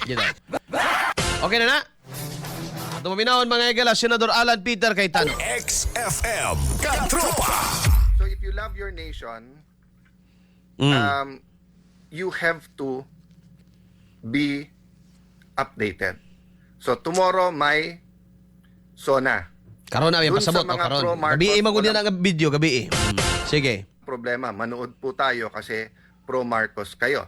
Gito. Okay na na? Ato maminawon, mga higala, Senador Alan Peter Cayetano. XFM Katropa. So if you love your nation, you have to be updated. So tomorrow may SONA. Karon na, may Dun sa pasabot. O, mga karon. pro-Marcos, Gabi, magud walang- na ang video, gabi. Sige. Problema, manood po tayo kasi pro Marcos kayo.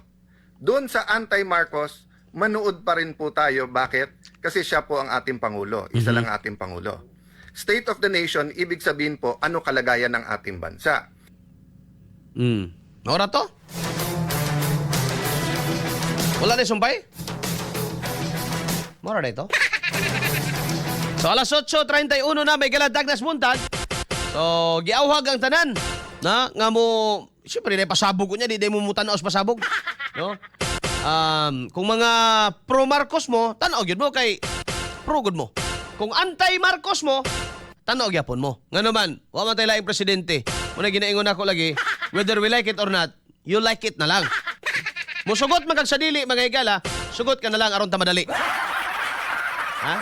Doon sa anti-Marcos, manood pa rin po tayo. Bakit? Kasi siya po ang ating pangulo. Isa lang ang ating pangulo. State of the nation, ibig sabihin po, ano kalagayan ng ating bansa. Ora to? Wala na sumpay? Mora na ito. So alas 8:31 na, may galadag na buntag. So giawhag ang tanan na nga mo siyempre na pasabog ko niya, di mo mutanaw sa pasabog. No? Kung mga pro Marcos mo, tan-aw gyud mo kay pro gud mo. Kung anti Marcos mo, tan-aw gyapon mo. Nga naman, wa man tay laing presidente. Muna ginaingon ako lagi, whether we like it or not, you like it na lang. Musugot man kag sa dili, mga higala, sugot ka na lang aron ta madali. Ha?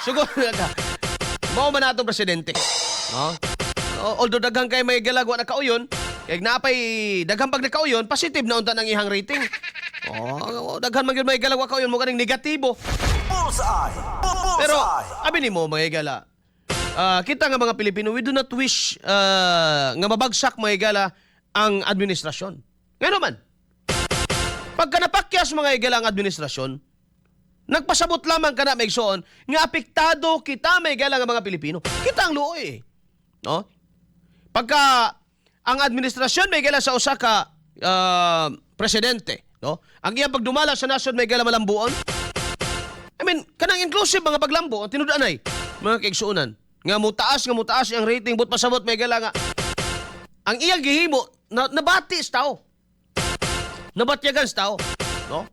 Sugot na ka. Mao man atong presidente. No? Although daghan kay may higala wa nakauyon, kay naapay daghan pag nakauyon, positive na unta ng ihang rating. Oh, daghan man gyud may higala wa kauyon mo kaning negatibo. Bullseye. Bullseye. Pero abi nimo, mga higala, kita nga mga Pilipino, we do not wish nga mabagsak, mga higala, ang administrasyon. Ngano man? Pagka napakyas, mga higala, ang administrasyon, nagpasabot lamang kana, mga igsoon, nga apektado kita, mga higala, nga mga Pilipino. Kita ang luoy eh. No? Pagka ang administrasyon, may higala, sa usa ka presidente, no? Ang iyang pagdumala sa nasod, may higala, malambuon. I mean, kanang inclusive mga paglambo, ang tinud-anay, mga kaigsuonan, nga mutaas ang rating, but pasabot, may higala, nga ang iyang gihimo na nabati sa tao. Nabatyagan sa tao, no?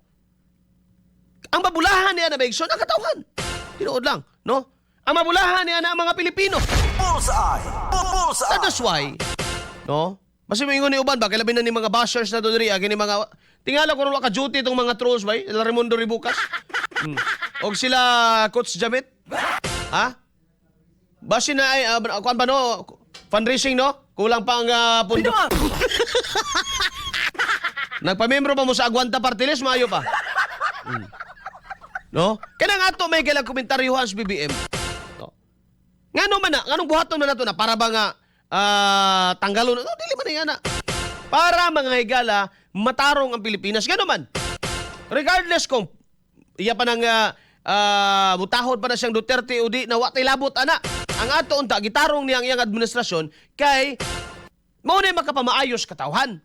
Ang mabulahan niya na maigsoon ang katawhan. Tinuod lang, no? Ang mabulahan niya na ang mga Pilipino. Bullseye. Bullseye. That is why, no? Basta mo ingon ni uban ba, kay labi na ni mga bashers na doon rin, kini mga, tingala ko wa ka duty itong mga trolls ba, sila Raimundo Rebucas. Og sila Coach Jamit. Ha? Basi na ay, kuan ba no? Fundraising, no? Kulang pa ang pundo. Nagpamembro pa mo sa Aguanta Party List, maayo pa. No? Kaya nga ato may kailang komentaryuhan sa BBM. No? Ngano man na, nganong buhaton man nato na para ba nga tanggalon? No, dili man na na. Para, mga higala, matarong ang Pilipinas. Ngano man. Regardless kung iya pa nang butahod pa na siyang Duterte o di na, wa tay labot ana. Ang ato unta gitarong niya ang iyang administrasyon kay mao na makapamaayos katawhan.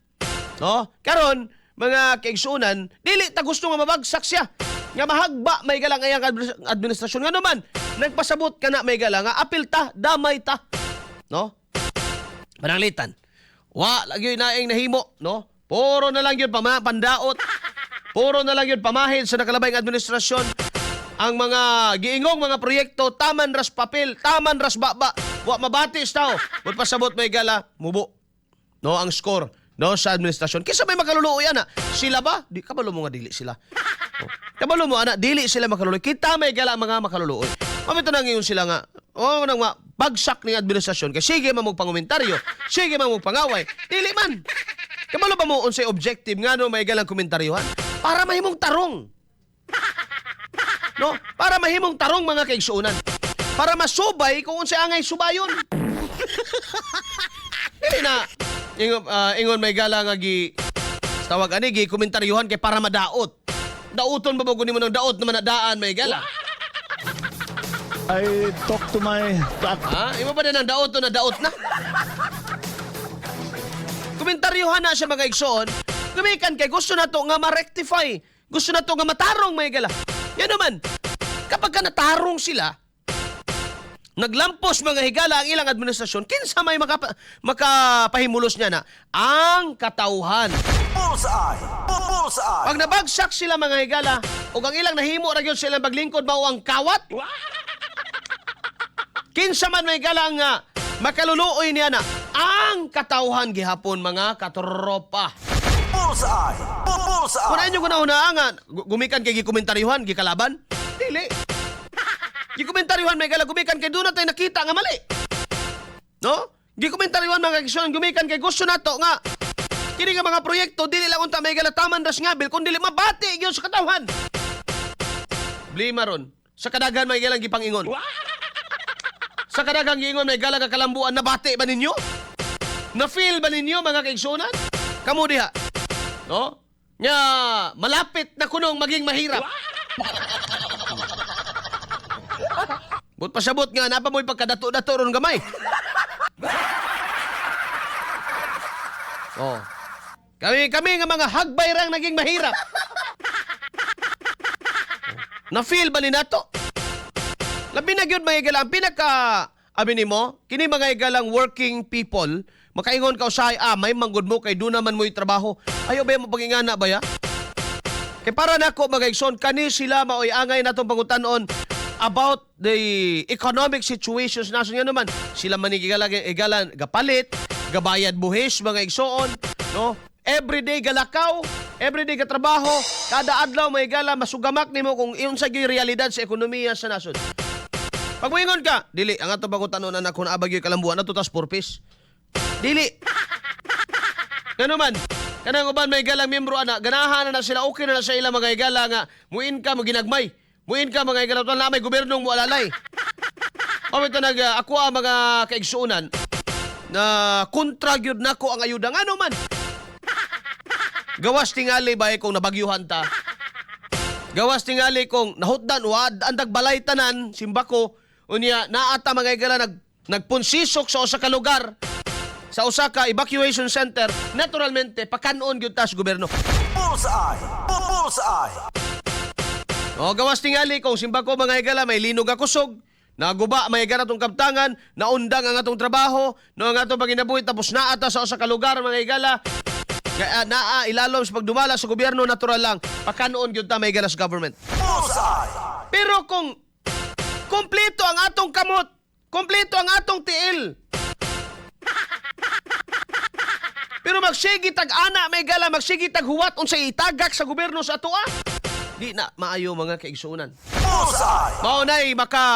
No? Karon, mga kaigsuonan, dili ta gusto nga mabagsak siya. Nga mahagba may galang ang iyang administrasyon. Nga naman, nagpasabot ka na may gala nga apil ta, damay ta. No? Pananglitan. Wa lagi naing nahimo, no? Puro na lang yun pandaot. Puro na lang yun pamahid sa nakalabay nga administrasyon. Ang mga giingong mga proyekto, taman ras papel, taman ras baba. Wa mabati sa tao. But pasabot may gala, mubo. No, ang score, no, sa administrasyon. Kisa may makaluluoy ana. Sila ba? Di kabalo mo nga dili sila. Oh. Kabalo mo ana, dili sila makaluluoy. Kita may gala mga makaluluoy. Mamito na ngayon sila nga, oh, nang bagsak ni administrasyon kay sige man mo pangomentaryo, sige man mo pangaway. Dili man. Kabalo ba mo unsay objective ngano may galang komentaryohan? Para mahimong tarong. No? Para mahimong tarong, mga kaigsuonan. Para masubay kung unsay angay subayon. Dili na ingon may gala nga gi tawag ani gi komentaryuhan kay para madaot. Dauton ba mo nimo ng daot na manadaan, may gala? I talk to my Ha? Imo ba na ng daot na daot na? Komentaryuhan na siya, mga igsoon. Gumikan kay gusto na to nga ma-rectify. Gusto na to nga matarong, may gala. Yan naman. Kapag ka natarong sila, naglampos, mga higala, ang ilang administrasyon, kinsa may makapahimulos niya na? Ang katauhan. Bullseye. Bullseye. Pag nabagsak sila, mga higala, ug ang ilang nahimo ra gyud sa ilang paglingkod mao ang kawat. Kinsa man may higala nga makaluluoy niya na? Ang katauhan gihapon, mga katropa. Bullseye. Bullseye! Bullseye! Kung inyo kuna nga, gumikan kay gikomentaryohan, gikalaban? Dili. Gikomentaryohan may gala gumikan kay doon na tayo nakita nga mali. No? Gikomentaryohan mga kaigsuonan gumikan kay gusto nato nga kini nga mga proyekto dili lang unta may gala taman ras ngabil kun dili mabati gyud sa katawhan. Blima ron. Sa kadaghan may galang gipangingon. Sa kadaghang giingon may gala ka kalambuan, nabati ba ninyo? Na-feel ba ninyo mga kaigsuonan? Kamo diha. No? Nga malapit na kunong maging mahirap. But pasabot nga napa mo'y pagkadato-dato ron gamay. Oh. Kami kami nga mga hagbay rang naging mahirap. Na-feel ba ni nato? Labi na gyud mga higala, ang pinaka abi nimo, kini mga higalang working people, makaingon ka usahay, may manggod mo kay doon naman mo'y trabaho. Ayo ba mo pagingana ba ya? Kay para nako mga igsoon, kani sila maoy angay natong pangutanon about the economic situations nason nga naman. Sila man igala igalan gapalit, gabayad buhis mga igsoon, no? Everyday galakaw, everyday gatrabaho, kada adlaw may gala masugamak nimo kung unsa gyud realidad sa ekonomiya sa nasod. Pag moingon ka, dili ang ato pangutanon anak kung naabag gyud kalambuan ato tas purpose. Dili. Ngano man, kanang uban may galang miyembro ana, ganahan na, na sila, okay na, na sa ila mga higala nga muin ka mo ginagmay. Muin ka mga higala na may gobyernong mo alalay. O ito nag ako ang mga kaigsuonan na kontra gyud nako ang ayuda ngano man. Gawas tingali bay kung nabagyuhan ta. Gawas tingali kung nahutdan wad andag balay tanan simbako unya naata mga higala nagpunsisok sa usa ka lugar sa usa ka evacuation center, naturalmente pakanon gyud ta sa gobyerno. Bullseye! Bullseye! O gawas tingali kung simbako mga higala may linog a kusog, naguba may higala atong kaptangan, naundang ang atong trabaho, no ang atong panginabuhi tapos naa ta sa usa ka lugar mga higala. Kaya naa ilalom sa pagdumala sa gobyerno natural lang pakanon gyud ta may higala sa government. Bullseye! Pero kung kompleto ang atong kamot, kompleto ang atong tiil. Pero magsige tag ana may gala, magsige tag huwat unsay itagak sa gobyerno sa atoa. Di na maayo mga kaigsuonan. Bullseye! Mao nay maka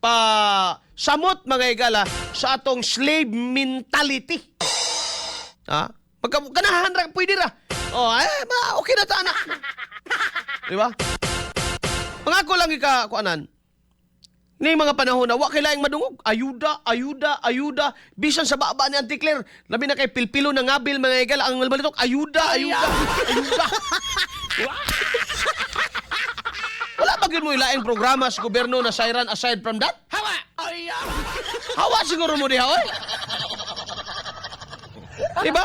pa samot mga higala sa atong slave mentality. Ha? Pagka ganahan ra pwede ra. Oh, eh, ma, okay na ta anak. Di ba? Mga ako lang ika kuanan. Ni mga panahon na wa kay laing madungog, ayuda, ayuda, ayuda. Bisan sa baba ni Auntie Claire, labi na kay pilpilo na ngabil mga higala ang balitok, ayuda, ayuda, ayuda. Wala ba gyud mo ilaing programa sa gobyerno na sayran aside from that? Hawa! Hawa siguro mo diha, oy. Diba?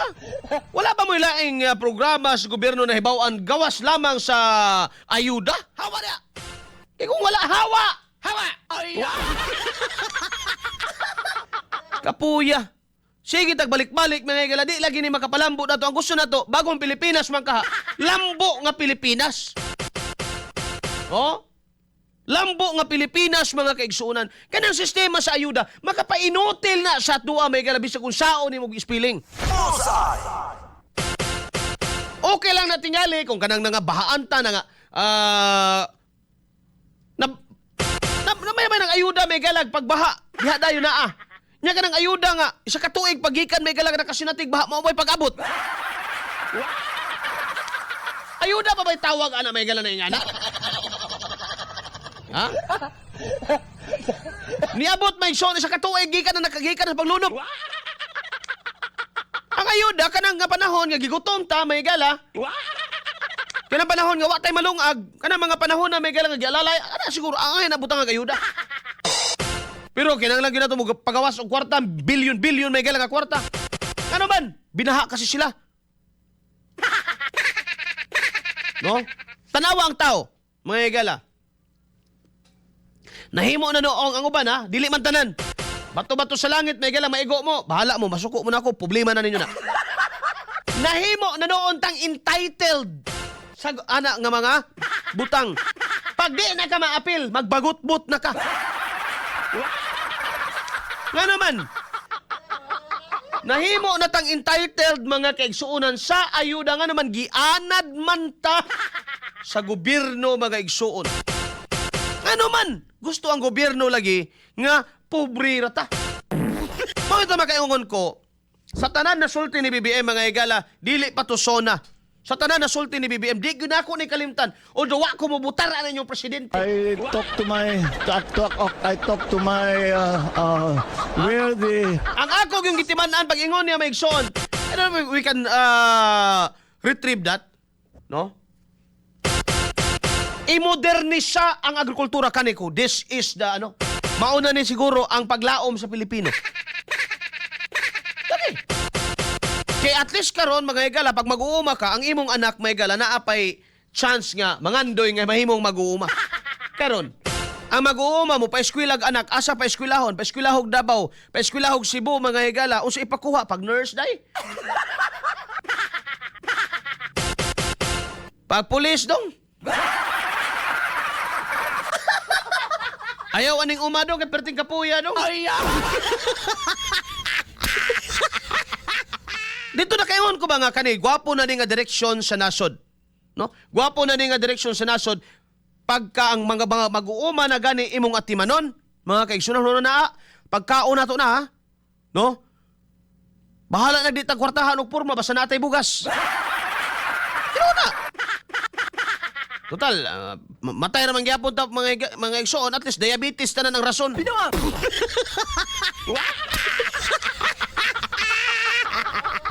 Wala ba mo ilaing programa sa gobyerno na hibaw-an gawas lamang sa ayuda? Hawa na! Kaya kung wala, hawa! Hawa! Kapuya. Sige, tagbalik-balik mga higala. Di lagi ni makapalambo na to. Ang gusto na to, bagong Pilipinas man kaha. Lambo nga Pilipinas. Oh? Lambo nga Pilipinas mga kaigsuonan. Kanang sistema sa ayuda makapainutil na sa tuwa may gala bisag kung saon nimo ispiling. Bullseye! Okay lang na tingali kung kanang nga bahaan ta na nga na, na, na may nang ayuda may galag pagbaha diha dayon naa. Nya kanang ayuda nga isa ka tuig pagikan may galag na kasinatig baha mao may pag-abot. Ayuda pa ba'y tawag ana may gala na ingana? Ha? Niabot may son isa ka tuig gikan na nakagikan sa paglunok. Ang ayuda kanang nga panahon nga gigutom ta may gala. Kanang panahon nga wa tay malungag, kanang mga panahon na may gala nga gialalay, ana siguro angay nabutang ang ayuda. Pero kinahanglan gyud nato mo pagawas og kwarta, billion billion may gala nga kwarta. Ano man? Binaha kasi sila. No? Tanawa ang tao, mga higala. Nahimo na noong ang uban ha, dili man tanan. Bato-bato sa langit, may gala, maigo mo. Bahala mo, masuko mo na ako, problema na ninyo na. Nahimo na noon tang entitled sa ana nga mga butang. Pag di na ka maapil, magbagutbot na ka. Nga naman. Nahimo na tang entitled, mga kaigsuonan, sa ayuda nga naman gianad man ta sa gobyerno, mga igsuon. Ano man, gusto ang gobyerno lagi nga pobre ra ta. Mao ito makaingon ko, sa tanan na sulti ni BBM, mga higala, dili pa to sona. Sa tanan na sulti ni BBM, di gyud ako ni kalimtan. O wa ko mobutar ang inyong presidente. I talk to my where the Ang ako yung gitiman-an pag ingon niya, mga igsoon. Ano, we can retrieve that, no? I-modernisa ang agrikultura kaniko. This is the ano. Mauna ni siguro ang paglaom sa Pilipino. Dali. Kay at least karon, mga higala, pag mag-uuma ka, ang imong anak, mga higala, naapay chance nga mangandoy nga mahimong mag-uuma. Karon, ang mag-uuma mo pa-eskwelag anak, asa pa eskwelahon? Pa-eskwelahog Davao, pa-eskwelahog Cebu, mga higala, unsa ipakuha pag nurse day? Pag pulis dong. Ayaw aning uma dong kay perting kapuya dong. Ayaw. Dito na kayon ko ba nga kani gwapo na ni nga direksyon sa nasod. No? Gwapo na ni nga direksyon sa nasod pagka ang mga mag-uuma na gani imong atimanon, mga kaigsunan na naa, pagkaon na to na ha? No? Bahala na di tag kwartahan og porma basta natay bugas. Pero na. Total, matay ra man gyapon ta mga igsoon, at least diabetes tanan ang rason.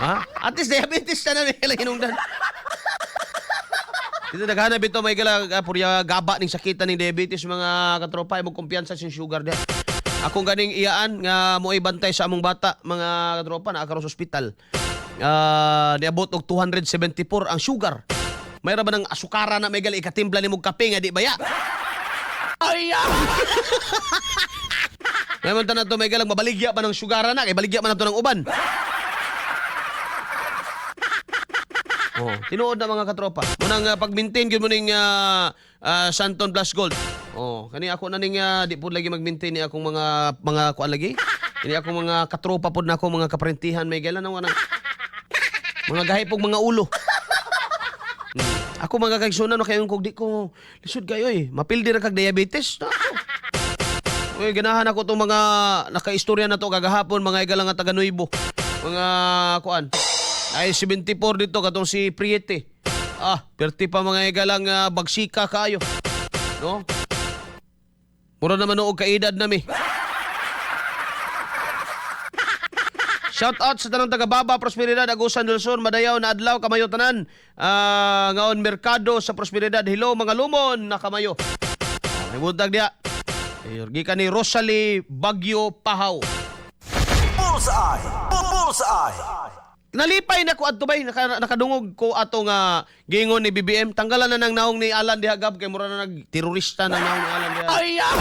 Ha? At least diabetes tanan ilang hinungdan. Dito naghanap ito may gala purya gaba ning sakitan ning diabetes, mga katropa, imong kumpiyansa sa sugar diha. Akong ganing iyaan nga mo'y bantay sa among bata, mga katropa, naa karon sa ospital. Niabot og 274 ang sugar. Mayra ba ng asukara na may gali ikatimpla nimo kape nga di baya? Ayaw! Ngayon tanan to may galang mabaligya pa ng sugara na kay baligya man nato ng uban. Oh, tinuod na, mga katropa. Munang pag-maintain gyud mo ning Santon Plus Gold. Oh, kani ako na ning di pud lagi mag-maintain ni akong mga kuan lagi. Ini akong mga katropa pud na ako mga kaparentihan may gala na wala. Mga gahipog mga ulo. Ako, mga kaigsunan, no kayo kog di ko lisod kayo eh. Mapildi ra kag diabetes. Na ako. Uy, ganahan ako tong mga nakaistorya na to kagahapon, mga igala nga taga Nuevo. Mga kuan. Ay 74 dito katong si Priete. Perti pa mga igalang bagsika kaayo. No? Mura naman og kaedad nami. Shout out sa tanang taga Baba, Prosperidad, Agusan del Sur, Madayaw na adlaw kamayo tanan. Ngaon merkado sa Prosperidad. Hello mga lumon na kamayo. May buntag diya. Gikan ni Rosalie Bagyo Pahaw. Bullseye! Bullseye! Nalipay na ko adto bay nakadungog ko ato nga giingon ni BBM tanggalan na ng naong ni Alan diha gab kay mura na nag terorista na naong ni Alan diha. Ayaw.